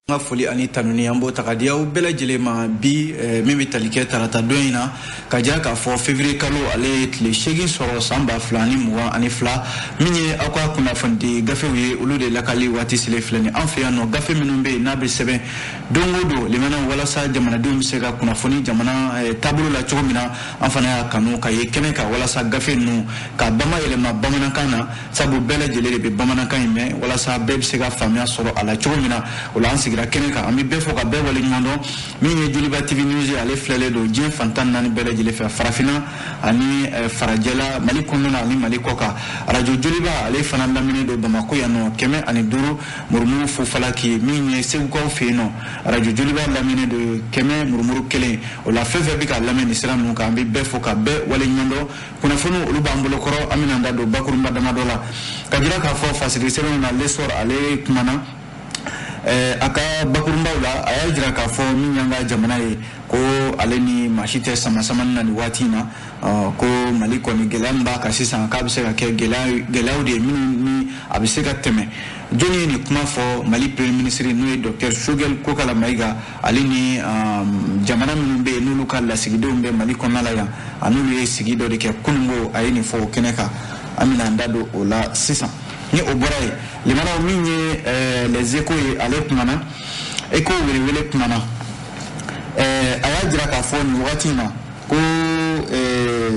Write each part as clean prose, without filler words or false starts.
An ka foli ani tanuni an b'o ta ka di aw bɛɛ lajɛlen ma bi, min bɛ tali kɛ tarata don in na, ka jira k'a fɔ février kalo ale ye tile 8 sɔrɔ san 2022. Min ye aw ka kunnafonidi gafew ye, olu de lakali waati selen filɛ nin an fɛ yan nɔ. Gafe minnu bɛ yen n'a bɛ sɛbɛn don o don limanaw walasa jamanadenw bɛ se ka kunnafoni jamana taabolo la cogo min na, an fana y'a kanu ka ye kɛnɛ kan walasa gafe ninnu ka bama yɛlɛma bamanankan na, sabu bɛɛ lajɛlen de bɛ bamanankan in mɛn, walasa bɛɛ bɛ se ka faamuya sɔrɔ a la cogo min na. O la an sigira kɛnɛ kan, an bɛ bɛɛ fɔ ka bɛɛ waleɲuman dɔn. Min ye Joliba TV News ye, ale filɛlen don diɲɛ fan 14 bɛɛ lajɛlen fɛ, farafinna ani farajɛla, Mali kɔnɔna ani Mali kɔ kan. Arajo Joliba ale fana lamini don Bamakɔ yan nɔ, 105 murumuru fofalaki. Min ye Segukaw fɛ yen nɔ, arajo Joliba lamini don 100.1. O la fɛn fɛn bɛ ka lamɛn nin sira ninnu kan, an bɛ bɛɛ fo ka bɛɛ waleɲuman dɔn. Kunnafoniw olu b'an bolo kɔrɔ, an bɛna an da don bakurunba damadɔ la ka jira k'a fɔ fasiri sɛbɛnw na. L'Essor ale kumana a ka bakurunbaw la, a y'a jira k'a fɔ min y'an ka jamana ye, ko ale ni maa si tɛ sama samani na nin waati in na. Ko Mali kɔni, gɛlɛya min b'a kan sisan, k'a bɛ se ka kɛ gɛlɛyaw de ye minnu ni a bɛ se ka tɛmɛ. Jɔnni ye nin kuma fɔ? Mali premier ministre, n'o ye docteur Choguel Kokala Maïga, ale ni jamana minnu bɛ yen n'olu ka lasigidenw bɛ Mali kɔnɔna la yan, a n'olu ye sigi dɔ de kɛ kununko. A ye nin fɔ o kɛnɛ kan, an bɛna an da don o la sisan. Ni o bɔra yen, limanaw, min ye Les Échos ye, ale kumana, Écho welewele kumana, a y'a jira k'a fɔ nin wagati in na ko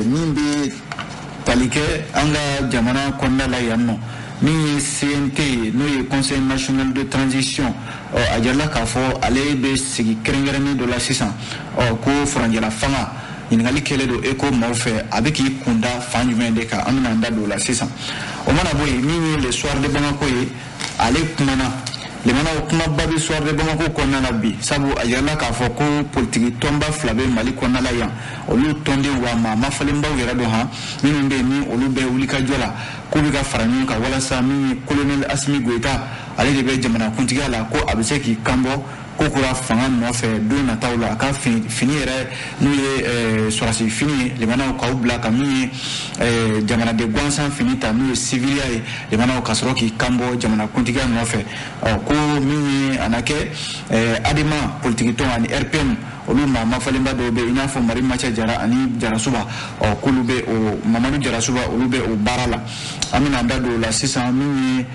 min bɛ tali kɛ an ka jamana kɔnɔna la yan nɔ, min ye CNT ye, n'o ye Conseil national de transition, ɔ a jirala k'a fɔ ale bɛ sigi kɛrɛnkɛrɛnnen dɔ la sisan. Ɔ ko furancɛla fanga, ɲininkali kɛlen don Écho maaw fɛ, a bɛ k'i kunda fan jumɛn de kan? An bɛna an da don o la sisan. O mana bɔ yen, min ye Le Soir de Bamako ye, ale kumana. Limanaw, kumaba bɛ Soir de Bamako kɔnɔna la bi, sabu a yirala k'a fɔ ko politiki tɔnba fila bɛ Mali kɔnɔna la yan, olu tɔndenw wa maa mafalenbaw yɛrɛ don han, minnu bɛ yen ni olu bɛ wulikajɔ la k'u bɛ ka fara ɲɔgɔn kan walasa min ye colonel Assimi Goïta, ale de bɛ jamanakuntigiya la, ko a bɛ se k'i kanbɔ ko kura fanga nɔfɛ don nataw la. A ka fini yɛrɛ, n'u ye sɔrɔsi fini ye, limanaw, k'aw bila ka min ye jamanaden gansan fini ta, n'o ye civiliya ye, limanaw, ka sɔrɔ k'i kanbɔ jamanakuntigiya nɔfɛ. Ɔ ko min ye a na kɛ ADEMA politiki tɔn ani RPM, olu maa mafalenba dɔw bɛ yen, i n'a fɔ Mari Macha Jara ani Jarasuba, ɔ k'olu bɛ o Mamadu Jarasuba, olu bɛ o baara la. An bɛna an da don o la sisan. Min ye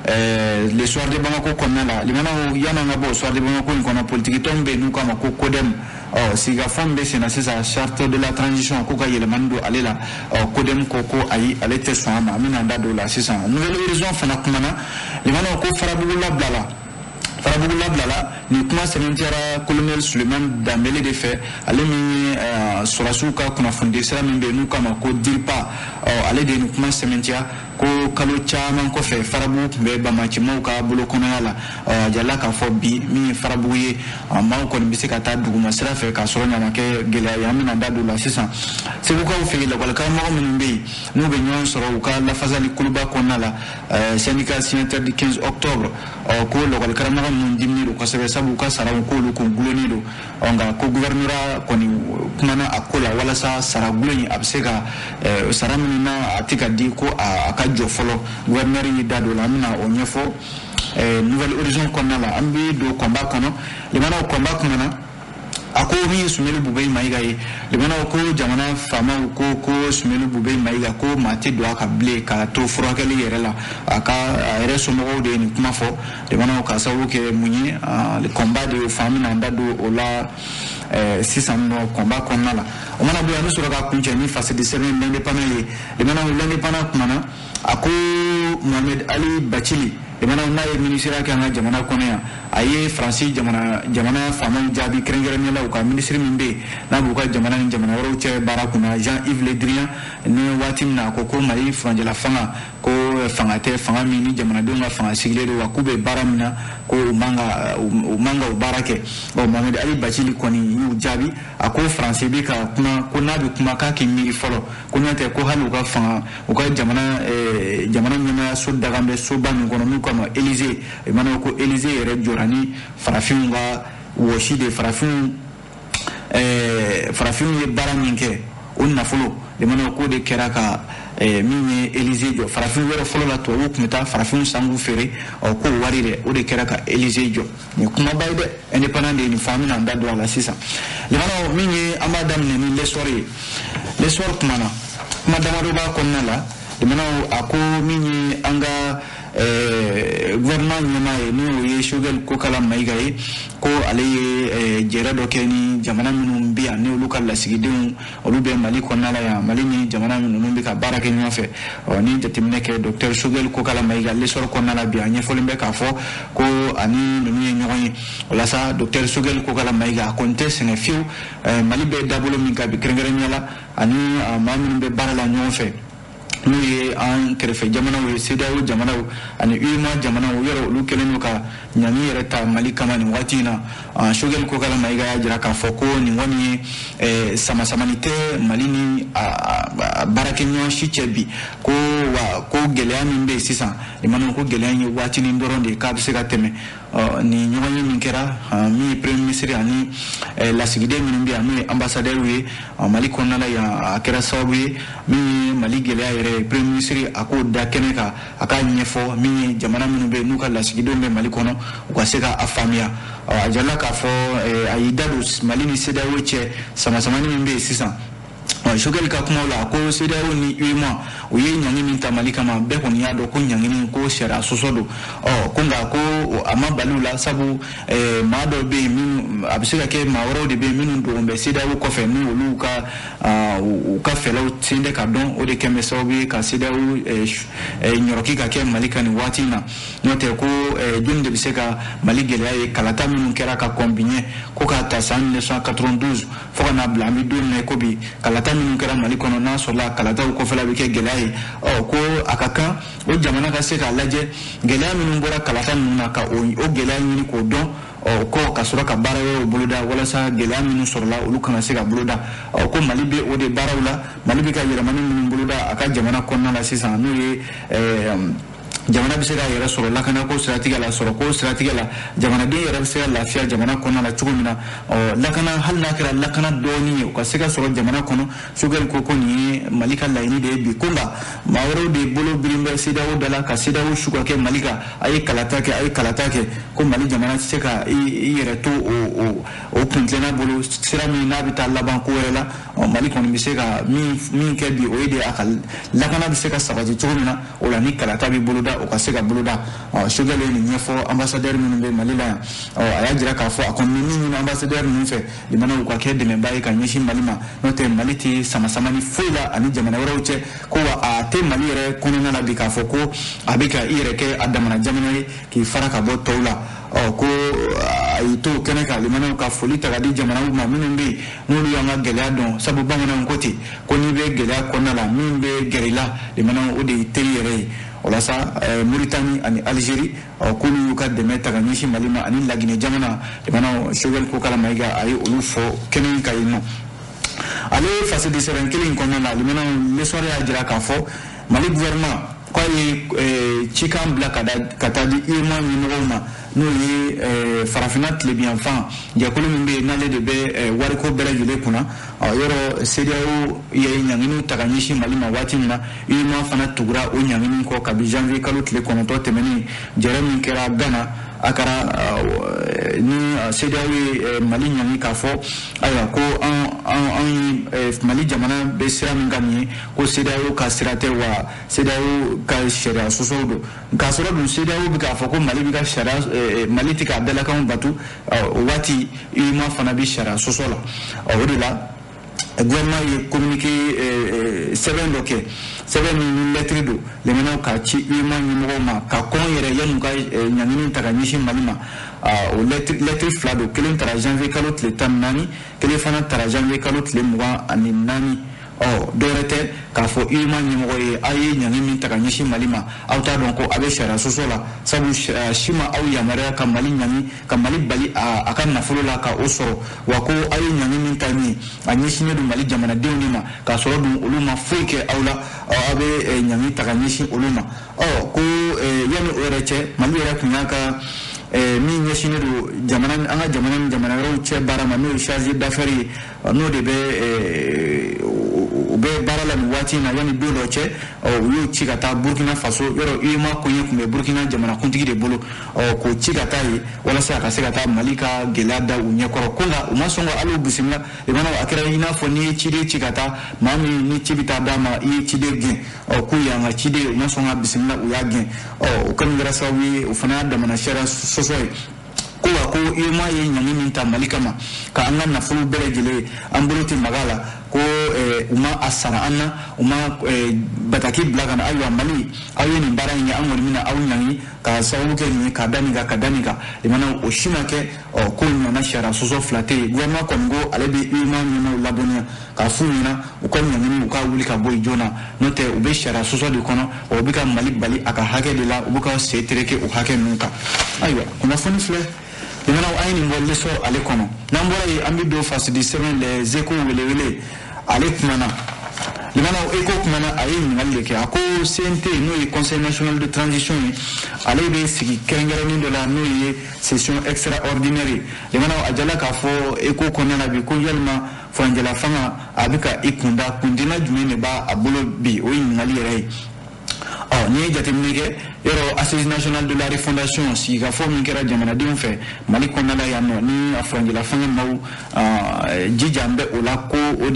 Le Soir de Bamako kɔnɔna la, limanaw, yan'an ka bɔ o Soir de Bamako in kɔnɔ, politiki tɔn bɛ yen n'u k'a ma ko CODEM. Ɔ sigikafɔ min bɛ sen na sisan, charte de la transition, ko ka yɛlɛmani don ale la, ɔ CODEM ko ko ayi, ale tɛ sɔn a ma. An bɛna an da don o la sisan. Nouvel Horizon fana kumana, limanaw, ko Farabugu labilala, Farabugu labilala. Nin kuma sɛbɛntiyara colonel Suleiman Danbele de fɛ, ale min ye sɔrɔdasiw ka kunnafonidi sira min bɛ yen n'u k'a ma ko DIRPA. Ɔ ale de ye nin kuma sɛbɛntiya ko kalo caman kɔfɛ, Farabugu tun bɛ bamacimaw ka bolo kɔnɔya la. Ɔ a jirala k'a fɔ bi, min ye Farabugu ye, maaw kɔni bɛ se ka taa duguma sira fɛ k'a sɔrɔ ɲama kɛ gɛlɛya ye. An bɛna da don o la sisan. Segukaw fɛ yen, lakɔlikaramɔgɔ minnu bɛ yen n'u bɛ ɲɔgɔn sɔrɔ u ka lafasali kuluba kɔnɔna la, syndicat signataire du 15 octobre, ɔ ko lakɔlikaramɔgɔ ninnu diminen don kosɛbɛ, sabu u ka saraw k'olu kun gulonnen don. Ɔ nka ko gouvernorat kɔni kumana a ko la walasa sara gulon in, a bɛ se ka sara minnu na a tɛ ka di, ko a ka jɔ fɔlɔ. Gouverneur y'i da don o la, an bɛna o ɲɛfɔ Nouvel Horizon kɔnɔna la. An bɛ don Combat kɔnɔ. Limanaw, Combat kumana, a ko min ye Soumeylou Boubèye Maïga ye, limanaw, ko jamana faamaw ko Soumeylou Boubèye Maïga, ko maa tɛ don a ka bilen k'a to furakɛli yɛrɛ la. A ka a yɛrɛ somɔgɔw de ye nin kuma fɔ, limanaw, k'a sababu kɛ mun ye? Combat de y'o fɔ, an bɛna an da don o la sisan nɔ Combat kɔnɔna la. O mana bɔ yen, an bɛ sɔrɔ ka kuncɛ ni fasidi sɛbɛn L'Indépendant ye. Limanaw, L'Indépendant kumana, a ko Mohamed Ali Bathily, limanaw, n'a ye minisiriya kɛ an ka jamana kɔnɔ yan, a ye Faransi jamana faamaw jaabi, kɛrɛnkɛrɛnnenya la u ka minisiri min bɛ yen n'a b'u ka jamana ni jamana wɛrɛw cɛ baara kunna, Jean-Yves Le Drian. Ni waati min na a ko ko Mali furancɛla fanga, ko fanga tɛ, fanga min ni jamanadenw ka fanga sigilen don, wa k'u bɛ baara min na, ko u man ka o baara kɛ. Ɔ Mohamed Ali Bathily kɔni y'u jaabi, a ko Faransi bɛ ka kuma, ko n'a bɛ kuma, k'a k'i miiri fɔlɔ, ko n'o tɛ, ko hali u ka fanga, u ka jamana ɲɛmayaso dagan bɛ soba min kɔnɔ n'u k'a ma Élysée, i mana ko Élysée yɛrɛ jɔra ni farafinw ka wɔsi de, farafinw ye baara min kɛ, o nafolo, limanaw, k'o de kɛra ka Min ye Élysée jɔ, farafin yɔrɔ fɔlɔ la tubabuw tun bɛ taa farafinw san k'u feere, ɔ k'o wari dɛ, o de kɛra ka Élysée jɔ. Nin kumaba ye dɛ, indépendant de ye nin fɔ, an bɛna an da don a la sisan. Limanaw, min ye an b'a daminɛ ni l'essor ye. L'essor kumana, kuma damadɔ b'a kɔnɔna la. Limanaw, a ko min ye an ka gouvernement ɲɛmaa ye, n'o ye Choguel Kokala Maïga ye, ko ale ye jɛrɛ dɔ kɛ ni jamana minnu bɛ yan, ni olu ka lasigidenw olu bɛ Mali kɔnɔna la yan, Mali ni jamana minnu bɛ ka baara kɛ ɲɔgɔn fɛ. Ɔ ni jateminɛ kɛ, docteur Choguel Kokala Maïga, l'essor kɔnɔna la bi, a ɲɛfɔlen bɛ k'a fɔ ko ani ninnu ye ɲɔgɔn ye. O la sa, docteur Choguel Kokala Maïga, a kɔni tɛ sɛgɛn fiyewu Mali bɛ dabolo min kan bi, kɛrɛnkɛrɛnnenya la ani maa minnu bɛ baara la ɲɔgɔn fɛ, n'o ye an kɛrɛfɛ jamanaw ye, CEDEAO jamanaw ani UEMOA jamanaw, yɔrɔ olu kɛlen don ka ɲangi yɛrɛ ta Mali kama nin waati in na. Choguel Kokala Maïga y'a jira k'a fɔ ko nin kɔni ye samasamani tɛ Mali ni baarakɛɲɔgɔn si cɛ bi, ko wa ko gɛlɛya min bɛ yen sisan, limanaw, ko gɛlɛya in ye waatinin dɔrɔn de ye, k'a bɛ se ka tɛmɛ. Nin ɲɔgɔn ye min kɛra, min ye premier ministre ani lasigiden minnu bɛ yan, n'o ye ambassadeur ye Mali kɔnɔna la yan, a kɛra sababu ye min ye Mali gɛlɛya yɛrɛ ye, premier ministre a k'o da kɛnɛ kan, a k'a ɲɛfɔ min ye jamana minnu bɛ yen n'u ka lasigidenw bɛ Mali kɔnɔ, u ka se k'a faamuya. A jirala k'a fɔ a y'i da don Mali ni CEDEAO cɛ samasamani min bɛ yen sisan. Choguel ka kumaw la, ko CEDEAO ni UEMOA u ye ɲangi min ta Mali kama, bɛɛ kɔni y'a dɔn ko ɲangini ko sariya sɔsɔ don. Ɔ ko nka ko a ma bali u la, sabu maa dɔw bɛ yen minnu a bɛ se ka kɛ maa wɛrɛw de bɛ yen minnu dogon bɛ CEDEAO kɔfɛ, ni olu ka u ka fɛlɛw sen tɛ ka dɔn, o de kɛn bɛ sababu ye ka CEDEAO ɲɔrɔki ka kɛ Mali kan nin waati in na. N'o tɛ, ko jɔnni de bɛ se ka Mali gɛlɛya ye kalata minnu kɛra ka kɔn bi ɲɛ, ko k'a ta san 1992 fo ka n'a bila an bɛ don min na ko bi, kalata minnu kɛra Mali kɔnɔ, n'a sɔrɔla kalataw kɔfɛla bɛ kɛ gɛlɛya ye. Ɔ ko a ka kan o jamana ka se k'a lajɛ gɛlɛya minnu bɔra kalata ninnu na, ka o gɛlɛya ɲini k'o dɔn, ɔ kɔ ka sɔrɔ ka baara wɛrɛw boloda walasa gɛlɛya minnu sɔrɔla olu kana se ka boloda. Ɔ ko Mali bɛ o de baaraw la, Mali bɛ ka yɛlɛmani minnu boloda a ka jamana kɔnɔna la sisan, n'o ye jamana bɛ se k'a yɛrɛ sɔrɔ lakanako siratigɛ la, sɔrɔko siratigɛ la, jamanaden yɛrɛ bɛ se ka lafiya jamana kɔnɔna la cogo min na. Ɔ lakana, hali n'a kɛra lakana dɔɔnin ye, u ka se ka sɔrɔ jamana kɔnɔ. Choguel ko nin ye Mali ka laɲini de ye bi, ko nka maa wɛrɛw de bolo birin bɛ CEDEAO da la ka CEDEAO su ka kɛ Mali kan, a ye kalata kɛ, a ye kalata kɛ, ko Mali jamana tɛ se ka i yɛrɛ to o kuntilenna bolo sira min n'a bɛ taa laban ko wɛrɛ la. Ɔ Mali kɔni bɛ se ka min kɛ bi, o ye de a ka lakana bɛ se ka sabati cogo min na, o la ni kalata bɛ boloda, o ka se ka boloda. Ɔ Choguel ye nin ɲɛfɔ ambassadeur minnu bɛ Mali la yan. Ɔ a y'a jira k'a fɔ a kɔni bɛ min ɲini ambassadeur ninnu fɛ, limanaw, u ka kɛ dɛmɛba ye ka ɲɛsin Mali ma, n'o tɛ Mali tɛ sama-samani foyi la ani jamana wɛrɛw cɛ, ko wa a tɛ Mali yɛrɛ kɔnɔna la bi k'a fɔ ko a bɛ ka i yɛrɛ kɛ a damana jamana ye k'i fara ka bɔ tɔw la. Ɔ ko a y'i to kɛnɛ kan, limanaw, ka foli ta ka di jamanaw ma minnu bɛ yen n'olu y'an ka gɛlɛya dɔn, sabu bamananw ko ten ko n'i bɛ gɛlɛya kɔnɔna la, min bɛ gɛrɛ i la, limanaw, o de y'i teri yɛrɛ ye. O la sa, Mauritanie ani Algérie, ɔ k'olu y'u ka dɛmɛ ta ka ɲɛsin Mali ma, ani Laginɛ jamana, limanaw, Choguel Kokala Maïga a ye olu fɔ kɛnɛ in kan yen nɔ. Ale fasidi sɛbɛn kelen in kɔnɔna la, limanaw, l'essor y'a jira k'a fɔ Mali gouvernement k'a ye cikan bila ka taa di UEMOA ɲɛmɔgɔw ma, n'o ye farafinna tilebinyanfan jɛkulu min bɛ yen n'ale de bɛ wariko bɛɛ lajɛlen kunna. Yɔrɔ CEDEAO ye ɲanginiw ta ka ɲɛsin Mali ma waati min na, UEMOA fana tugura o ɲangini kɔ kabi janvier kalo tile 9 tɛmɛnen, jɛrɛ min kɛra Ghana, a kɛra ni CEDEAO ye Mali ɲangi k'a fɔ ayiwa ko an ye Mali jamana bɛ sira min kan nin ye, ko CEDEAO ka sira tɛ, wa CEDEAO ka sariya sɔsɔw don. K'a sɔrɔ dun CEDEAO bɛ k'a fɔ ko Mali bɛ ka sariya, Mali tɛ k'a dalakanw batu, o waati UEMOA fana bɛ sariya sɔsɔ la. O de la gouvernement ye communiqué sɛbɛn dɔ kɛ, sɛbɛn min ni lɛtiri don, limanaw, k'a ci UEMOA ɲɛmɔgɔw ma ka kɔn yɛrɛ yan'u ka ɲangini ta ka ɲɛsin Mali ma. O lɛtiri fila don, kelen tara janvier kalo tile 14, kelen fana tara janvier kalo tile 24. Ɔ dɔwɛrɛ tɛ k'a fɔ UEMOA ɲɛmɔgɔ ye, aw ye ɲangi min ta ka ɲɛsin Mali ma, aw t'a dɔn ko a bɛ sariya sɔsɔ la, sabu si ma aw yamaruya ka Mali ɲangi, ka Mali bali a ka nafolo la ka o sɔrɔ, wa ko aw ye ɲangi min ta nin ye, a ɲɛsinnen don Mali jamanadenw de ma, k'a sɔrɔ dun olu ma foyi kɛ aw la, aw bɛ ɲangi ta ka ɲɛsin olu ma. Ɔ ko yanni o yɛrɛ cɛ, Mali yɛrɛ tun y'a ka min ɲɛsinnen don jamana, an ka jamana ni jamana wɛrɛw cɛ baara ma, n'o ye chargé d'affaires ye, n'o de bɛ u bɛ baara la nin waati in na yanni don dɔ cɛ, u y'o ci ka taa Burkina Faso. Yɔrɔ UEMOA koɲɛ tun bɛ Burkina jamanakuntigi de bolo, k'o ci ka taa yen walasa a ka se ka taa Mali ka gɛlɛya da u ɲɛkɔrɔ. Ko nka u ma sɔn ka hali u bisimila. Limanaw, a kɛra i n'a fɔ n'i ye ciden ci ka taa maa min ni ci bɛ taa d'a ma, i ye ciden gɛn. K'u y'an ka ciden, u ma sɔn ka bisimila, u y'a gɛn. O kɔni kɛra sababu ye, o fana y'a damana sariya sɔsɔ ye. Ko wa ko UEMOA ye ɲangi min ta Mali kama ka an ka nafolo bɛɛ lajɛlen, an bolo tɛ maga la, ko u ma a sara an na, u ma bataki bila ka na. Ayiwa Mali, aw ye nin baara in kɛ, an kɔni bɛna aw ɲangi ka sababu kɛ nin ye, ka da nin kan, ka da nin kan. Limanaw, o si ma kɛ. Ko ɲɔgɔnna sariya sɔsɔ fila tɛ yen. Gouvernement kɔni ko ale bɛ UEMOA ɲɛmaaw ladɔnniya k'a f'u ɲɛna u ka ɲangini, u ka wuli ka bɔ yen joona, n'o tɛ u bɛ sariya sɔsɔ de kɔnɔ, u bɛ ka Mali bali a ka hakɛ de la, u bɛ ka sen tereke o hakɛ ninnu kan. Ayiwa, kunnafoni filɛ, limanaw, an ye nin bɔ L'Essor ale kɔnɔ. N'an bɔra yen, an bɛ don fasidi sɛbɛn Les Échos welewele ale kumana. Limanaw, Écho kumana, a ye ɲininkali de kɛ. A ko CNT, n'o ye Conseil national de transition ye, ale bɛ sigi kɛrɛnkɛrɛnnen dɔ la, n'o ye session extraordinaire ye. Limanaw, a jala k'a fɔ Écho kɔnɔna la bi ko yalima furancɛla fanga a bɛ ka i kunda kundina jumɛn de b'a bolo bi? O ye ɲininkali yɛrɛ ye. N'i ye jateminɛ kɛ, yɔrɔ Assise nationale de la refondation, sigikafɔ min kɛra jamanadenw fɛ Mali kɔnɔna la yan nɔ, ni a furancɛla fanga maaw jija bɛ o la, ko o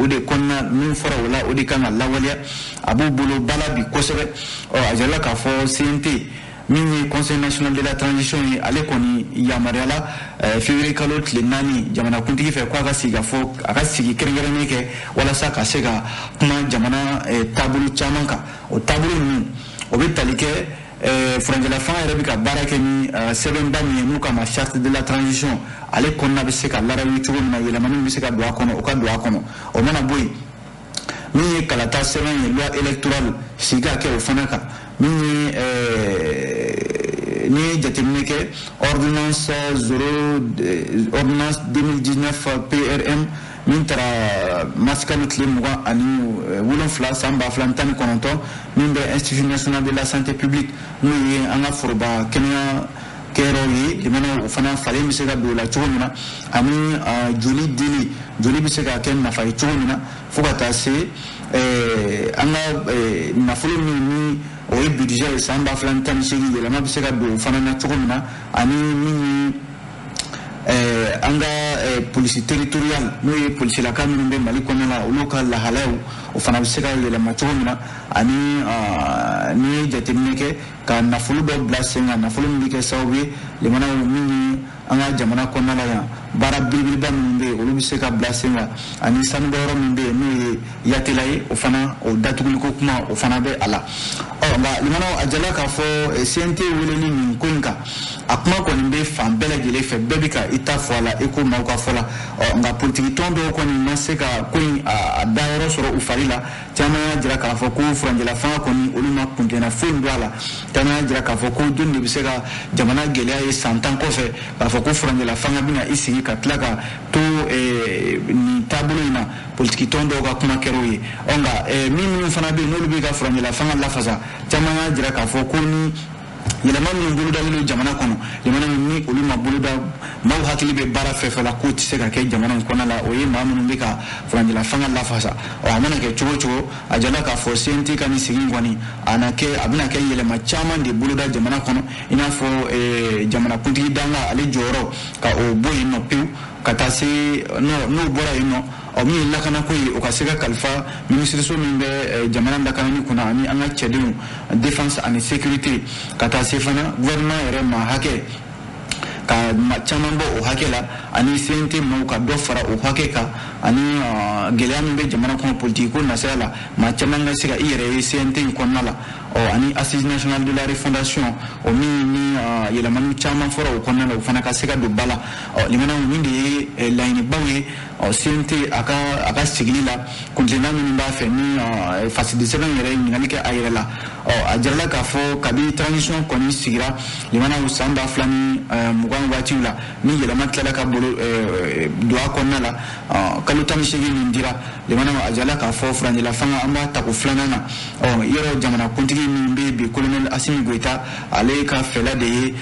de kɔnɔna min fɔra o la, o de kan ka lawaleya, a b'u bolo bala bi kosɛbɛ. A jirala k'a fɔ CNT, min ye Conseil national de la transition ye, ale kɔni yamaruyala février kalo tile 4 jamanakuntigi fɛ ko a ka sigi ka fɔ, a ka sigi kɛrɛnkɛrɛnnen kɛ walasa ka se ka kuma jamana taabolo caman kan. O taabolo ninnu, o bɛ tali kɛ furancɛla fanga yɛrɛ bɛ ka baara kɛ ni sɛbɛnba min ye, n'u k'a ma charte de la transition, ale kɔnɔna bɛ se ka larawi cogo min na, yɛlɛmani bɛ se ka don a kɔnɔ, o ka don a kɔnɔ. O mana bɔ yen, min ye kalata sɛbɛn ye, loi électorale, sigi ka kɛ o fana kan. Min ye n'i ye jateminɛ kɛ, ordonnance 0, ordonnance 2019 PRM min taara masikalo tile 27 san 2019, min bɛ Institut national de la santé publique, n'o ye an ka foroba kɛnɛya kɛyɔrɔw ye, limanaw, o fana falen bɛ se ka don o la cogo min na, ani joli dili, joli bɛ se ka kɛ nafa ye cogo min na, fo ka taa se an ka nafolo min ni o ye budget ye san 2018, yɛlɛma bɛ se ka don o fana na cogo min na, ani min ye an ka police territoriale, n'o ye polisilaka minnu bɛ Mali kɔnɔna la, olu ka lahalayaw, o fana bɛ se ka yɛlɛma cogo min na, ani n'i ye jateminɛ kɛ ka nafolo dɔ bila sen kan, nafolo min bɛ kɛ sababu ye, limanaw, min ye an ka jamana kɔnɔna la yan, baara belebeleba minnu bɛ yen, olu bɛ se ka bila sen kan, ani sanubɔyɔrɔ min bɛ yen, n'o ye Yatela ye, o fana o datuguliko kuma, o fana bɛ a la. Nka limanaw, a jala k'a fɔ CNT weleli nin ko in kan, a kuma kɔni bɛ fan bɛɛ lajɛlen fɛ, bɛɛ bɛ ka i ta fɔ a la i ko maaw ka fɔ la. Nka politiki tɔn dɔw kɔni ma se ka ko in a dayɔrɔ sɔrɔ u fari la. Caman y'a jira k'a fɔ ko furancɛla fanga kɔni, olu ma kuntilenna foyi don a la. Caman y'a jira k'a fɔ ko jɔnni de bɛ se ka jamana gɛlɛya ye san 10 kɔfɛ k'a fɔ ko furancɛla fanga bɛna i sigi ka tila ka to nin taabolo in na? Politiki tɔn dɔw ka kuma kɛra o ye. Nka minnu fana bɛ yen, n'olu bɛ ka furancɛla fanga lafasa, caman y'a jira k'a fɔ ko ni yɛlɛma minnu bolodalen don jamana kɔnɔ, jamana min ni olu ma boloda, maaw hakili bɛ baara fɛn fɛn la k'o tɛ se ka kɛ jamana in kɔnɔna la, o ye maa minnu bɛ ka furancɛla fanga lafasa. A mana kɛ cogo o cogo, a jala k'a fɔ CNT ka nin sigi in kɔni, a na kɛ, a bɛna kɛ yɛlɛma caman de boloda jamana kɔnɔ, i n'a fɔ jamanakuntigi danga, ale jɔyɔrɔ ka o bɔ yen nɔ pewu, ka taa se n'o bɔra yen nɔ, min ye lakanako ye, o ka se ka kalifa minisiriso min bɛ jamana lakanani kunna, ani an ka cɛdenw, défense ani sécurité, ka taa se fana gouvernement yɛrɛ ma hakɛ ka caman bɔ o hakɛ la, ani CNT maaw ka dɔ fara o hakɛ kan, ani gɛlɛya min bɛ jamana kɔnɔ politiki ko nasira la, maa caman ka se ka i yɛrɛ ye CNT in kɔnɔna la. Ani Assise nationale de la refondation, o min ni yɛlɛmaniw caman fɔra o kɔnɔna la, o fana ka se ka don ba la. Limanaw, min de ye laɲinibaw ye CNT a ka sigili la, kuntilenna minnu b'a fɛ, ni fasidi sɛbɛn yɛrɛ ye ɲininkali kɛ a yɛrɛ la. A jirala k'a fɔ kabi transition kɔni sigira, limanaw, san 2020 20 waatiw la ni yɛlɛma tilala ka bolo don a kɔnɔna la kalo 18 min dira limanaw a jala k'a fɔ furancɛla fanga an b'a tako filanan na yɔrɔ jamanakuntigi min bɛ bi colonel Assimi Goïta ale ka fɛla de ye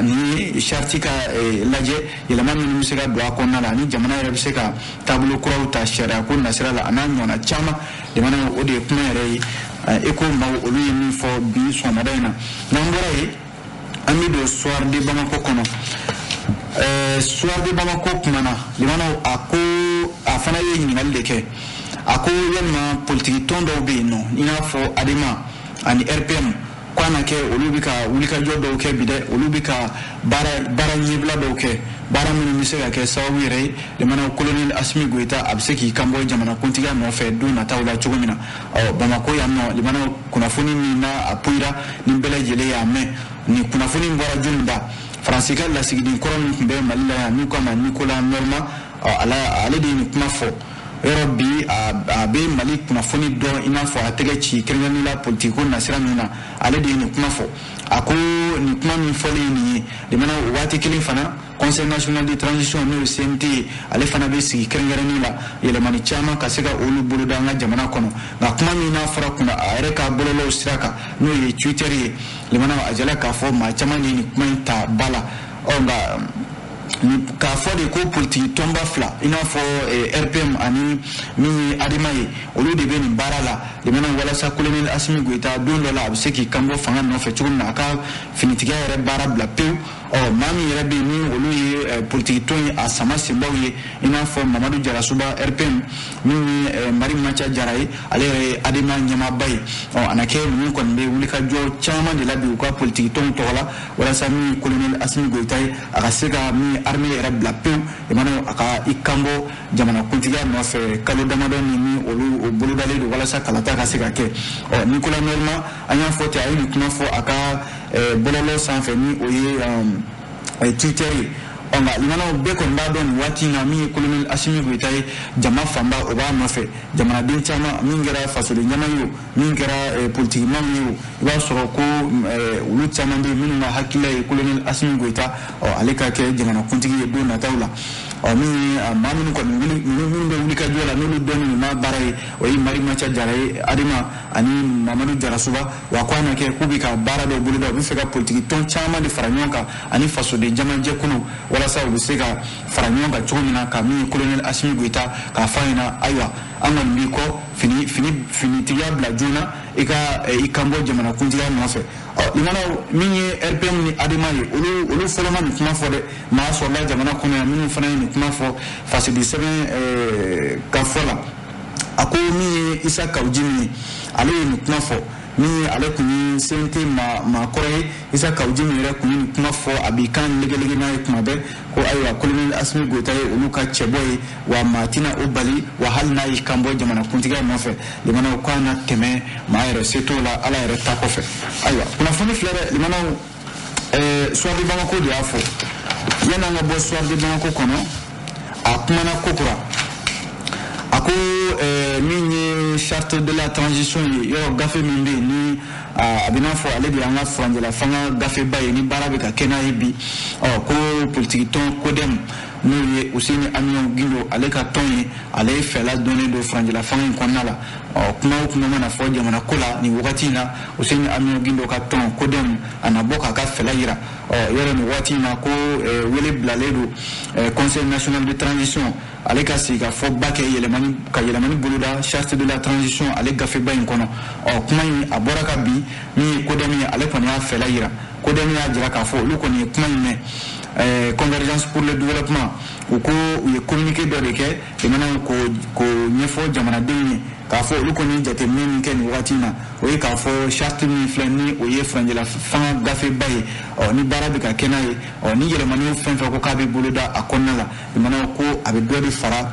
ni charte ka lajɛ yɛlɛma minnu bɛ se ka don a kɔnɔna la ni jamana yɛrɛ bɛ se ka taabolo kuraw ta sariya ko nasira la a n'a ɲɔgɔnna caman limanaw o de ye kuma yɛrɛ ye e ko maaw olu ye min fɔ bi sɔgɔmada in na. N'an bɔra yen, an bɛ don Soir de Bamako kɔnɔ. Soir de Bamako kumana limanaw, a ko a fana ye ɲininkali de kɛ, a ko yalima politiki tɔn dɔw bɛ yen nɔ i n'a fɔ ADEMA ani RPM ko a na kɛ olu bɛ ka wulikajɔ dɔw kɛ bi dɛ, olu bɛ ka baara ɲɛbila dɔw kɛ, baara minnu bɛ se ka kɛ sababu yɛrɛ ye limanaw colonel Assimi Goïta a bɛ se k'i kanbɔ jamanakuntigiya nɔfɛ don nataw la cogo min na. Ɔ Bamako yan nɔ limanaw, kunnafoni min n'a a poyira ni bɛɛ lajɛlen y'a mɛn, nin kunnafoni bɔra jɔnni da? Faransi ka lasigiden kɔrɔ min tun bɛ Mali la yan n'u k'a ma Nicolas Normand, ale de ye nin kuma fɔ. Yɔrɔ bi a bɛ Mali kunnafoni dɔn i n'a fɔ a tɛgɛ ci, kɛrɛnkɛrɛnnenya la politiki ko nasira min na, ale de ye nin kuma fɔ. A ko nin kuma min fɔlen ye nin ye limana, o waati kelen fana Conseil national de transition n'o ye CNT ye, ale fana bɛ sigi kɛrɛnkɛrɛnnen la yɛlɛmani caman ka se ka olu boloda an ka jamana kɔnɔ. Nka kuma min n'a fɔra kunna a yɛrɛ ka bɔlɔlɔw sira kan n'o ye Twitter ye, limana a jala k'a fɔ maa caman de ye nin kuma in ta ba la. Ɔ nka k'a fɔ de ko politiki tɔnba fila i n'a fɔ RPM ani min ye ADEMA ye, olu de bɛ nin baara la limana walasa colonel Assimi Goïta don dɔ la a bɛ se k'i kanbɔ fanga nɔfɛ cogo min na, a ka finitigiya yɛrɛ baara bila pewu. Ɔ maa min yɛrɛ bɛ yen ni olu ye politiki tɔn ye a sama senbaw ye, i n'a fɔ Mamadu Jarasuba RPM, min ye Mari Maca Jara ye, ale yɛrɛ ye ADEMA ɲɛmaaba ye. Ɔ a na kɛ ninnu kɔni bɛ wulikajɔ caman de la bi u ka politiki tɔnw tɔgɔ la walasa min ye colonel Assimi Goïta ye, a ka se ka min ye armée yɛrɛ bila pewu limana, a ka i kanbɔ jamanakuntigiya nɔfɛ kalo damadɔ ni olu o bolodalen don walasa kalata ka se ka kɛ. Ɔ Nicolas Normand, an y'a fɔ ten, a ye nin kuma fɔ a ka bɔlɔlɔ sanfɛ ni o ye Twitter ye. Ɔ nka limanaw bɛɛ kɔni b'a dɔn nin waati in na min ye colonel Assimi Goïta ye, jama fanba o b'a nɔfɛ, jamanaden caman min kɛra fasoden ɲama ye o, min kɛra politikimaw ye o, i b'a sɔrɔ ko olu caman bɛ yen minnu ka hakilila ye colonel Assimi Goïta ɔ ale ka kɛ jamanakuntigi ye don nataw la. Ɔ min ye maa minnu kɔni minnu bɛ wulikajɔ la n'olu dɔnnen n'a baara ye, o ye Mari Maca Jara ye ADEMA ani Mamadu Jarasuba. Wa ko a na kɛ k'u bɛ ka baara dɔw boloda, u bɛ fɛ ka politiki tɔn caman de fara ɲɔgɔn kan ani fasoden jamajɛkulu walasa u bɛ se ka fara ɲɔgɔn kan cogo min na ka min ye colonel Assimi Goïta k'a fɔ a ɲɛna ayiwa an kɔni b'i kɔ, fini fini finitigiya bila joona, i ka i kan bɔ jamanakuntigiya nɔfɛ. Ɔ limanaw, min ye RPM ni ADEMA ye, olu fɔlɔ ma nin kuma fɔ dɛ, maa sɔrɔla jamana kɔnɔ yan minnu fana ye nin kuma fɔ fasidi sɛbɛn ka fɔ la. A ko min ye Issa Kaou Djim ye, ale ye nin kuma fɔ, min ye ale tun ye CNT maakɔrɔ ye. Issa Kaou Djim yɛrɛ tun ye nin kuma fɔ, a b'i kan legelege n'a ye kuma bɛɛ ko ayiwa colonel Assimi Goïta ye olu ka cɛbɔ ye, wa maa tɛna o bali, wa hali n'a y'i kan bɔ jamanakuntigiya nɔfɛ limanaw k'a na tɛmɛ maa yɛrɛ se t'o la Ala yɛrɛ ta kɔfɛ. Ayiwa kunnafoni filɛ dɛ limanaw, Soir de Bamako de y'a fɔ. Yanni an ka bɔ Soir de Bamako kɔnɔ, a kumana kokura, a ko min ye charte de la transition ye, yɔrɔ gafe min bɛ yen ni a bɛ n'a fɔ ale de y'an ka furancɛla fanga gafeba ye ni baara bɛ ka kɛ n'a ye bi. Ɔ ko politiki tɔn CODEM n'o ye Housseini Amion Guindo ale ka tɔn ye, ale fɛla dɔnnen don furancɛla fanga in kɔnɔna la. Ɔ kuma o kuma mana fɔ jamana ko la nin wagati in na, Housseini Amion Guindo ka tɔn CODEM a na bɔ k'a ka fɛla yira. Ɔ yɔrɔ nin waati in na ko wele bilalen don Conseil national de transition ale ka sigi ka fɔ ba kɛ yɛlɛmani ka yɛlɛmani boloda charte de la transition ale gafeba in kɔnɔ. Ɔ kuma in a bɔra ka bin, min ye CODEM ye, ale kɔni y'a fɛla yira. CODEM y'a jira k'a fɔ olu kɔni ye kuma in mɛn. Convergence pour le développement, u ko u ye communiqué dɔ de kɛ jamana ko ɲɛfɔ jamanadenw ye k'a fɔ olu kɔni ye jateminɛ min kɛ nin wagati in na, o ye k'a fɔ charte min filɛ ni o ye furancɛla fanga gafeba ye, ɔ ni baara bɛ ka kɛ n'a ye, ɔ ni yɛlɛmani fɛn fɛn ko k'a bɛ boloda a kɔnɔna la, jamana ko a bɛ dɔ de fara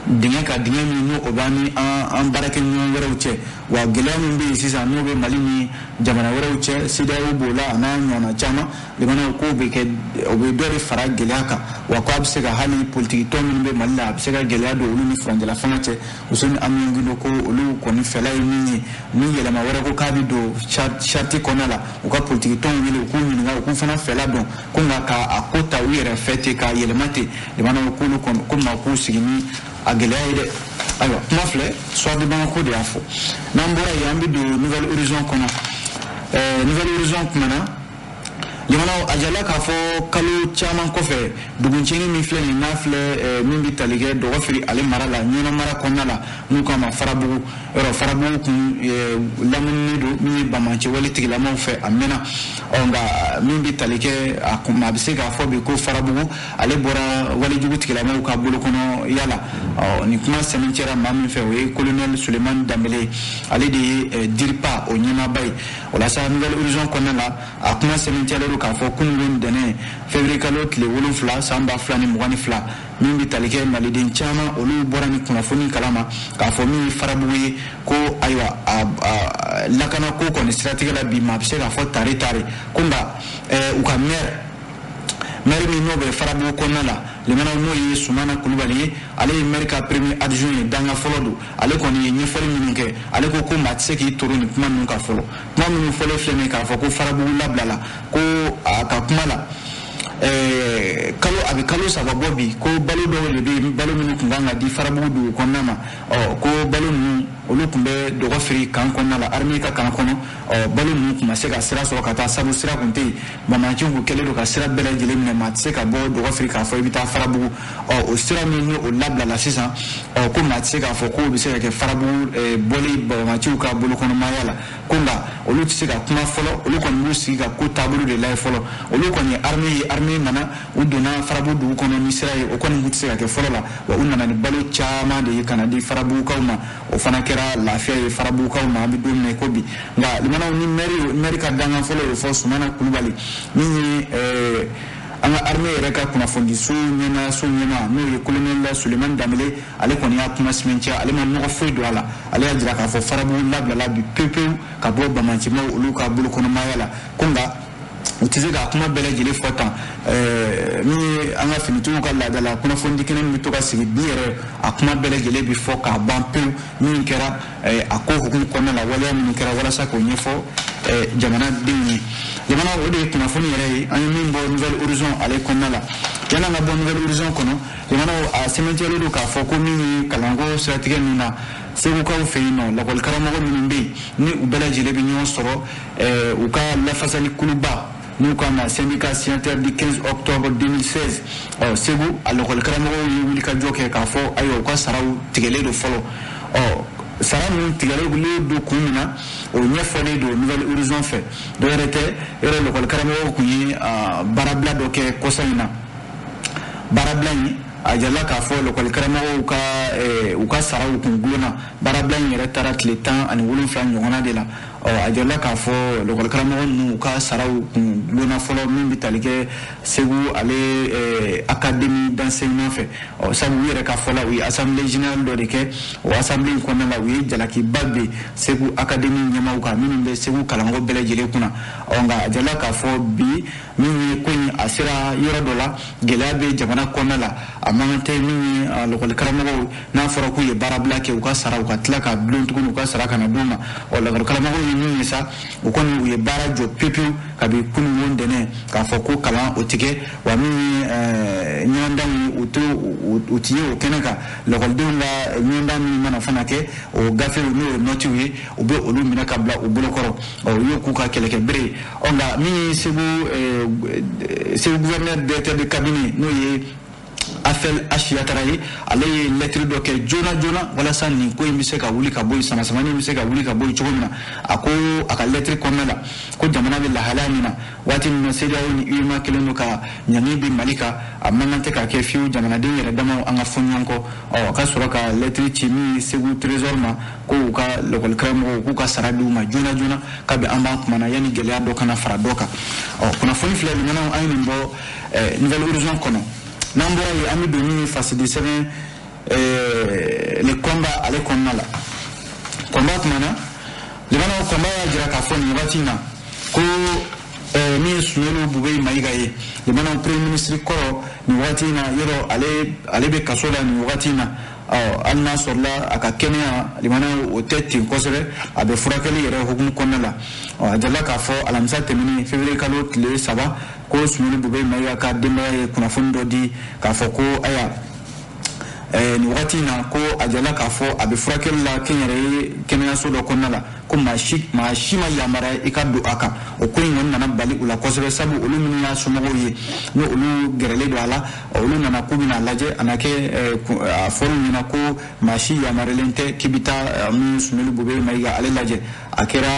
Dingɛ ka dingɛ min n'o b'an ni an baarakɛɲɔgɔn wɛrɛw cɛ, wa gɛlɛya min bɛ yen sisan n'o bɛ Mali ni jamana wɛrɛw cɛ, CEDEAO b'o la a n'a ɲɔgɔnna caman, limanaw k'o bɛ kɛ o bɛ dɔ de fara gɛlɛya kan, wa k'a bɛ se ka hali politiki tɔn minnu bɛ Mali la, a bɛ se ka gɛlɛya don olu ni furancɛla fanga cɛ. Useni Amion Gindo ko olu kɔni fɛla ye min ye, ni yɛlɛma wɛrɛ ko k'a bɛ don charte kɔnɔna la, u ka politiki tɔnw wele u k'u ɲininka, u k'u fana fɛla dɔn, ko nka k'a ko ta u yɛrɛ fɛ ten k'a yɛlɛma ten, limanaw k'olu kɔni ko maa k'u sigi ni a gɛlɛya ye dɛ. Ayiwa, kuma filɛ, Soir de Bamako de y'a fɔ. N'an bɔra yen, an bɛ don Nouvelle Horizon kɔnɔ. Nouvelle Horizon kumana, limanaw, a jala k'a fɔ kalo caman kɔfɛ, duguncɛnni min filɛ nin n'a filɛ min bɛ tali kɛ Dɔgɔfiri ale mara la, Ɲɔnɔ mara kɔnɔna la, n'u k'a ma Farabugu, yɔrɔ Farabugu kun lamuninen don min ye banbaanci wale tigilamaw fɛ a mɛnna. Ɔ nka min bɛ tali kɛ a kun, a bɛ se k'a fɔ bi ko Farabugu ale bɔra walejugu tigilamaw ka bolo kɔnɔ yala. Ɔ nin kuma sɛmɛncɛra maa min fɛ, o ye colonel Sulemani Danbele, ale de ye DIRPA o ɲɛmaaba ye. O la sa, Nouvelle Horizon kɔnɔna la, a kuma sɛmɛncɛlen don k'a fɔ kununko ntɛnɛn février kalo tile 7 san 2022, min bɛ tali kɛ maliden caman olu bɔra ni kunnafoni kalama k'a fɔ min ye Farabugu ye, ko ayiwa a lakana ko kɔni siratigɛ la bi, maa bɛ se k'a fɔ tare tare ko nka u ka maire min n'o bɛ Farabugu kɔnɔna la, limanaw, n'o ye Sumana Kulubali ye, ale ye maire ka premier adjoint ye, danga fɔlɔ don. Ale kɔni ye ɲɛfɔli minnu kɛ, ale ko ko maa tɛ se k'i toro nin kuma ninnu kan fɔlɔ. Kuma minnu fɔlen filɛ nin ye k'a fɔ ko Farabugu labilala, ko a ka kuma la, kalo a bɛ kalo 3 bɔ bi, ko balo dɔw de bɛ yen, balo minnu tun kan ka di Farabugu dugu kɔnɔna ma, ɔ ko balo ninnu olu tun bɛ Dɔgɔfiri kan kɔnɔna la, armée ka kan kɔnɔ. Ɔ balo ninnu tun ma se ka sira sɔrɔ ka taa, sabu sira tun tɛ yen, banbaanciw kun kɛlen don ka sira bɛɛ lajɛlen minɛ, maa tɛ se ka bɔ Dɔgɔfiri k'a fɔ i bɛ taa Farabugu. Ɔ o sira min ni o labilala sisan, ɔ ko maa tɛ se k'a fɔ k'o bɛ se ka kɛ Farabugu bɔli banbaanciw ka bolokɔnɔmaya la, ko nka olu tɛ se ka kuma fɔlɔ, olu kɔni b'u sigi ka ko taabolo de lajɛ fɔlɔ. Olu kɔni ye armée ye, armée nana, u donna Farabugu dugu kɔnɔ ni sira ye, o kɔni tun tɛ se ka kɛ fɔlɔ la, wa u nana ni balo caman de ye ka na di Farabugukaw ma, o fana kɛra lafiya ye Farabugukaw ma an bɛ don min na i ko bi. Nka limanaw, ni maire ka dangan fɔlɔ y'o fɔ, Sumana Kulubali min ye an ka armée yɛrɛ ka kunnafonidiso ɲɛmaa, so ɲɛmaa, n'o ye colonel Sulemani Danbele, ale kɔni y'a kuma sɛmɛntiya, ale ma nɔgɔ foyi don a la, ale y'a jira k'a fɔ Farabugu labilala bi pewu pewu ka bɔ banbaancimaw olu ka bolokɔnɔmaya la, ko nka u tɛ se k'a kuma bɛɛ lajɛlen fɔ tan. Min ye an ka finitigiw ka laadala kunnafonidi kɛnɛ min bɛ to ka sigi bi yɛrɛ, a kuma bɛɛ lajɛlen bɛ fɔ k'a ban pewu, min kɛra a ko hukumu kɔnɔna la, waleya minnu kɛra walasa k'o ɲɛfɔ jamanadenw ye. Jamana o de ye kunnafoni yɛrɛ ye an ye min bɔ Nouvelle Horizon ale kɔnɔna la. Yan'an ka bɔ Nouvelle Horizon kɔnɔ, jamana a sɛmɛntiyalen don k'a fɔ ko min ye kalanko siratigɛ min na Segukaw fɛ yen nɔ, lakɔli karamɔgɔ minnu bɛ yen ni u bɛɛ lajɛlen bɛ ɲɔgɔn sɔrɔ u ka lafasali kuluba n'u k'a ma syndicat signataire du 15 octobre 2016, ɔ Segu a lakɔli karamɔgɔw ye wulikajɔ kɛ k'a fɔ ayiwa u ka saraw tigɛlen don fɔlɔ. Ɔ sara ninnu tigɛlen don kun min na, o ɲɛfɔlen don Nouvelle Horizon fɛ, dɔwɛrɛ tɛ, yɔrɔ lakɔli karamɔgɔw tun ye baarabila dɔ kɛ kɔsa in na. Baarabila in a jirala k'a fɔ lakɔli karamɔgɔw ka u ka saraw kun gulonna. Baarabila in yɛrɛ taara tile 17 ɲɔgɔnna de la. Ɔ a jirala k'a fɔ lakɔli karamɔgɔ ninnu u ka saraw kun gulonna fɔlɔ, min bɛ tali kɛ Segu ale académie d'enseignement fɛ. Ɔ sabu u yɛrɛ ka fɔ la, u ye assemblée générale dɔ de kɛ, o assemblée in kɔnɔna la, u ye jalakiba bin Segu académie ɲɛmaaw kan minnu bɛ Segu kalanko bɛɛ lajɛlen kunna. Ɔ nka a jirala k'a fɔ bi min ye ko in a sera yɔrɔ dɔ la, gɛlɛya bɛ jamana kɔnɔna la, a man kan tɛ min ye lakɔli karamɔgɔw n'a fɔra k'u ye baarabila kɛ, u ka sara u ka tila ka bulon tuguni u ka sara kana d'u ma. Ɔ lakɔli karamɔgɔw ye min ye sa, u kɔni u ye baara jɔ pewu pewu kabi kununko ntɛnɛn k'a fɔ ko kalan o tɛ kɛ, wa min ye ɲɔgɔndanw ye u ti ye o kɛnɛ kan. Lakɔlidenw ka ɲɔgɔndan min mana fana kɛ, o gafew n'o ye nɔtiw ye, u bɛ olu minɛ ka bila u bolokɔrɔ. Ɔ u y'o k'u ka kɛlɛkɛbere ye. Ɔ nka min ye Segu gouverneur directeur de cabinet n'o ye Afel Asiyatara ye, ale ye lɛtiri dɔ kɛ joona joona walasa nin ko in bɛ se ka wuli ka bɔ yen, sama-samani bɛ se ka wuli ka bɔ yen cogo min na. A ko a ka lɛtiri kɔnɔna la ko jamana bɛ lahalaya min na waati min na, CEDEAO ni UEMOA kɛlen don ka ɲangi bin Mali kan, a man kan tɛ ka kɛ fiyewu jamanaden yɛrɛ damaw an ka fɔ ɲɔgɔn kɔ. Ɔ ka sɔrɔ ka lɛtiri ci min ye Segu trésor ma ko u ka lakɔli karamɔgɔw k'u ka sara d'u ma joona joona kabi an b'an kumana yanni gɛlɛya dɔ kana fara dɔ kan. Ɔ kunnafoni filɛ limanaw, an ye nin bɔ Nouvelle Horizon kɔnɔ. N'an bɔra yen, an bɛ don min ye fasidi sɛbɛn Le Combat ale kɔnɔna la. Combat kumana limanaw, Combat y'a jira k'a fɔ nin wagati in na ko min ye Soumeylou Boubèye Maïga ye, limanaw, premier ministre kɔrɔ, nin wagati in na yɔrɔ ale bɛ kaso la nin wagati in na. Ɔ hali n'a sɔrɔla a ka kɛnɛya, limanaw, o tɛ ten kosɛbɛ, a bɛ furakɛli yɛrɛ hukumu kɔnɔna la. Ɔ a jirala k'a fɔ alamisa tɛmɛnen, février kalo tile 3, ko Soumeylou Boubèye Maïga ka denbaya ye kunnafoni dɔ di k'a fɔ ko ayiwa, nin wagati in na, ko a jirala k'a fɔ a bɛ furakɛli la kɛnyɛrɛye kɛnɛyaso dɔ kɔnɔna la, ko maa si maa si ma yamaruya i ka don a kan. O ko in kɔni nana bali u la kosɛbɛ, sabu olu minnu y'a somɔgɔw ye, ni olu gɛrɛlen don a la, olu nana k'u bɛna lajɛ, a na kɛ a fɔr'u ɲɛna ko maa si yamaruyalen tɛ k'i bɛ taa min Soumeylou Boubèye Maïga ale lajɛ. A kɛra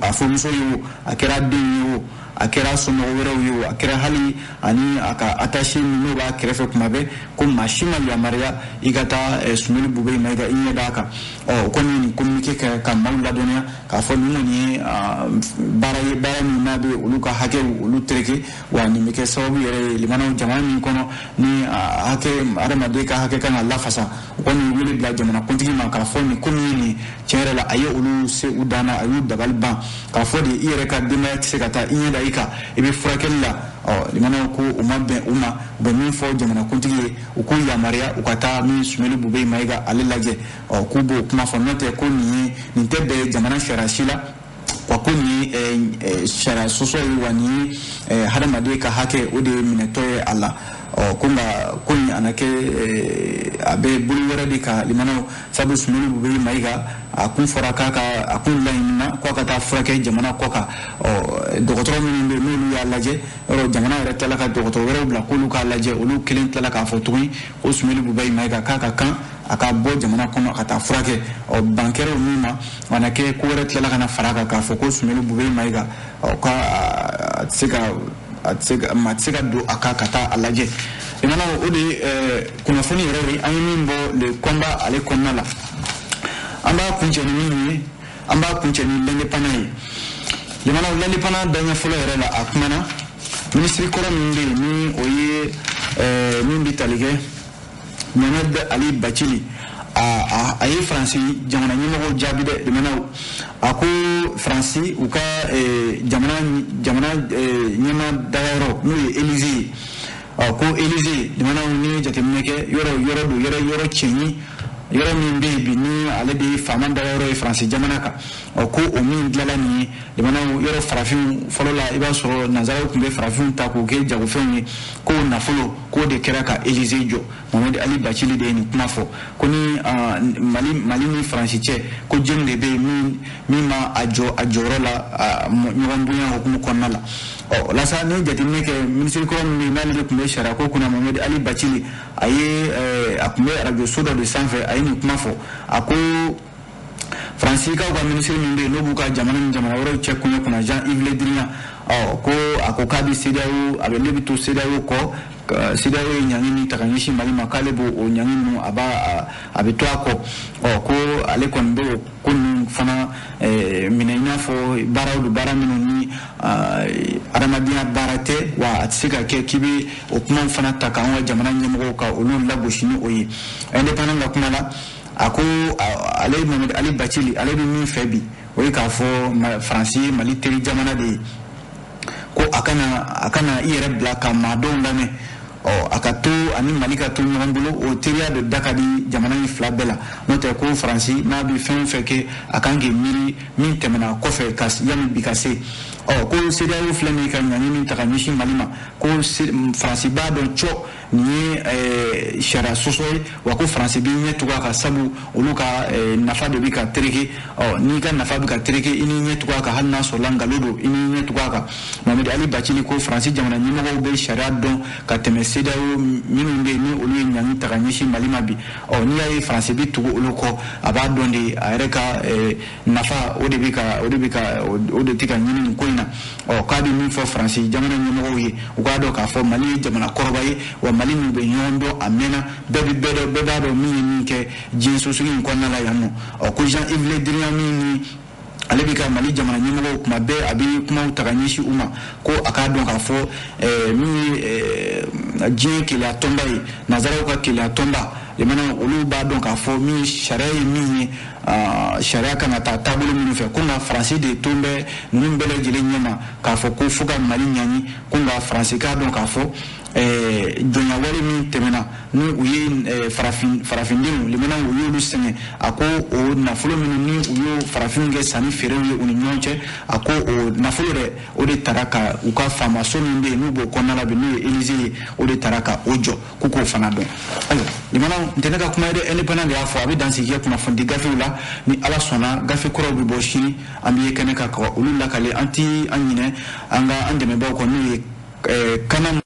a furumuso ye o, a kɛra den ye o, a kɛra somɔgɔ wɛrɛw ye o, a kɛra hali ani a ka attaché min n'o b'a kɛrɛfɛ kuma bɛɛ, ko maa si ma yamaruya i ka taa Soumeylou Boubèye Maïga i ɲɛ d'a kan. Ɔ o kɔni ye nin communiqué kɛ ka maaw ladɔnniya k'a fɔ nin kɔni ye baara ye, baara min n'a bɛ olu ka hakɛw olu tereke. Wa nin bɛ kɛ sababu yɛrɛ ye, limanaw, jamana min kɔnɔ ni hakɛ, adamaden ka hakɛ kan ka lafasa. O kɔni ye wele bila jamanakuntigi ma k'a fɔ nin ko min ye nin, tiɲɛ yɛrɛ la, a ye olu se u dan na, a y'u dabali ban k'a fɔ de i yɛrɛ ka denbaya tɛ se ka taa i ɲɛ da i kan, i bɛ furakɛli la. Ɔ limanaw, ko o ma bɛn u ma. U bɛ min fɔ jamanakuntigi ye, u k'u yamaruya u ka taa min Soumeylou Boubèye Maïga ale lajɛ. Ɔ k'u b'o kuma fɔ, n'o tɛ ko nin ye nin tɛ bɛn jamana sariya si la wa, ko nin ye sariya sɔsɔ ye, wa nin ye hadamaden ka hakɛ o de ye minɛtɔ ye a la. Ɔ ko nka ko nin a na kɛ a bɛ bolo wɛrɛ de kan, limanaw, sabu Soumeylou Boubèye Maïga a kun fɔra k'a ka a kun laɲinina k'a ka taa furakɛ jamana kɔ kan. Ɔ dɔgɔtɔrɔ minnu bɛ yen, n'olu y'a lajɛ, yɔrɔ jamana yɛrɛ tilala ka dɔgɔtɔrɔ wɛrɛw bila k'olu k'a lajɛ, olu kelen tilala k'a fɔ tuguni ko Soumeylou Boubèye Maïga k'a ka kan a ka bɔ jamana kɔnɔ ka taa furakɛ. Ɔ ban kɛra o min ma, a na kɛ ko wɛrɛ tilala ka na fara a kan k'a fɔ ko Soumeylou Boubèye Maïga, ɔ ka a tɛ se ka a tɛ se ka maa tɛ se ka don a kan ka taa a lajɛ. Limanaw, o de ye kunnafoni yɛrɛ ye an ye min bɔ Le Combat ale kɔnɔna la. An b'a kuncɛ ni min ye, an b'a kuncɛ ni L'Indépendant ye. Limanaw, L'Indépendant daɲɛ fɔlɔ yɛrɛ la, a kumana minisiri kɔrɔ min bɛ yen, ni o ye min bɛ tali kɛ Mohamed Ali Bathily, a ye Faransi jamana ɲɛmɔgɔw jaabi dɛ. Limanaw, a ko Faransi u ka jamana ɲɛma dagayɔrɔ, n'o ye Élysée ye, ɔ ko Élysée, limanaw, ni ye jateminɛ kɛ, yɔrɔ yɔrɔ don yɔrɔ yɔrɔ cɛɲi, yɔrɔ min bɛ yen bi ni ale de ye faama dagayɔrɔ ye Faransi jamana kan. Ɔ ko o min dilanla nin ye, limanaw, yɔrɔ farafinw fɔlɔ la, i b'a sɔrɔ nanzaraw tun bɛ farafinw ta k'o kɛ jagofɛnw ye, k'o nafolo k'o de kɛra ka Élysée jɔ. Mohamed Ali Bathily de ye nin kuma fɔ ko ni Mali ni Faransi cɛ, ko jɔnni de bɛ yen min ma a jɔ a jɔyɔrɔ la ɲɔgɔn bonya hukumu kɔnɔna la. Ɔ lasa, ni ye jateminɛ kɛ, minisiri kɔrɔ min bɛ yen n'ale de tun bɛ sariya ko kunna, Mohamed Ali Bathily, a ye a tun bɛ arajo so dɔ de sanfɛ, a ye nin kuma fɔ. A ko Faransikaw ka minisiri min bɛ yen n'o b'u ka jamana ni jamana wɛrɛw cɛ koɲɛ kunna, Jean-Yves Le Drian, ɔ ko a ko k'a bɛ CEDEAO, a bɛ ne bɛ to CEDEAO kɔ. CEDEAO ye ɲangi min ta ka ɲɛsin Mali ma, k'ale b'o o ɲangi ninnu a b'a a bɛ to a kɔ. Ɔ ko ale kɔni bɛ o ko ninnu fana minɛ i n'a fɔ baaraw don, baara minnu ni adamadenya baara tɛ, wa a tɛ se ka kɛ k'i bɛ o kumaw fana ta k'an ka jamana ɲɛmɔgɔw ka olu lagosi ni o ye. Indépendant ka kuma la, a ko ale Mohamed Ali Bathily, ale bɛ min fɛ bi, o ye k'a fɔ Faransi ye Mali teri jamana de ye, ko a kana i yɛrɛ bila ka maa dɔw lamɛn. Ɔ a ka to ani Mali ka to ɲɔgɔn bolo, o teriya de da ka di jamana in fila bɛɛ la. N'o tɛ ko Faransi n'a bɛ fɛn o fɛn kɛ, a kan k'i miiri min tɛmɛna kɔfɛ ka yanni bi ka se. Ɔ ko CEDEAO filɛ nin ye ka ɲangi min ta ka ɲɛsin Mali ma, ko Faransi b'a dɔn cɔ nin ye sariya sɔsɔ ye, wa ko Faransi b'i ɲɛ tugu a kan, sabu olu ka nafa de bɛ ka tereke. Ɔ n'i ka nafa bɛ ka tereke, i n'i ɲɛ tugu a kan, hali n'a sɔrɔla nkalon don, i n'i ɲɛ tugu a kan. Mohamed Ali Bathily ko Faransi jamana ɲɛmɔgɔw bɛ sariya dɔn ka tɛmɛ CEDEAO minnu bɛ yen ni olu ye ɲangi ta ka ɲɛsin Mali ma bi. Ɔ n'i y'a ye Faransi bɛ tugu olu kɔ, a b'a dɔn de a yɛrɛ ka nafa o de bɛ ka o de bɛ ka o de tɛ ka ɲini nin ko in na. Ɔ k'a bɛ min fɔ Faransi jamana ɲɛmɔgɔw ye, u k'a dɔn k'a fɔ Mali ye jamana kɔrɔba ye, wa Mali n'u bɛ ɲɔgɔn dɔn a mɛnna, bɛɛ bɛ bɛɛ dɔn, bɛɛ b'a dɔn min ye min kɛ diɲɛ sosigi in kɔnɔna la yan nɔ. Ɔ ko Jean-Yves Le Drian min ni ale bɛ ka Mali jamana ɲɛmɔgɔw kuma bɛɛ a bɛ kumaw ta ka ɲɛsin u ma, ko a k'a dɔn k'a fɔ min ye diɲɛ keleya tɔnba ye, nanzaraw ka keleya tɔnba, Limanaw, olu b'a dɔn k'a fɔ min sariya ye min ye, sariya kan ka taa taabolo minnu fɛ, ko nka Faransi de ton bɛ ninnu bɛɛ lajɛlen ɲɛma k'a fɔ ko fo ka Mali ɲangi. Ko nka Faransi k'a dɔn k'a fɔ jɔnyawale min tɛmɛna ni u ye farafindenw, limanaw, u y'olu sɛgɛn, a ko o nafolo minnu ni u y'o farafinw kɛ sanni feerew ye u ni ɲɔgɔn cɛ, a ko o nafolo dɛ, o de tara ka u ka faamaso min bɛ yen n'u b'o kɔnɔna la bi, n'o ye Élysée ye, o de tara ka o jɔ, k'u k'o fana dɔn. Ayiwa limanaw, n tɛ ne ka kuma ye dɛ, Indépendant de y'a fɔ. A bɛ dansigi kɛ kunnafoni gafew la. Ni Ala sɔnna, gafe kuraw bɛ bɔ sini, an bɛ ye kɛnɛ kan ka olu lakale. An ti an ɲinɛ an ka an dɛmɛbaaw kɔ, n'o ye kana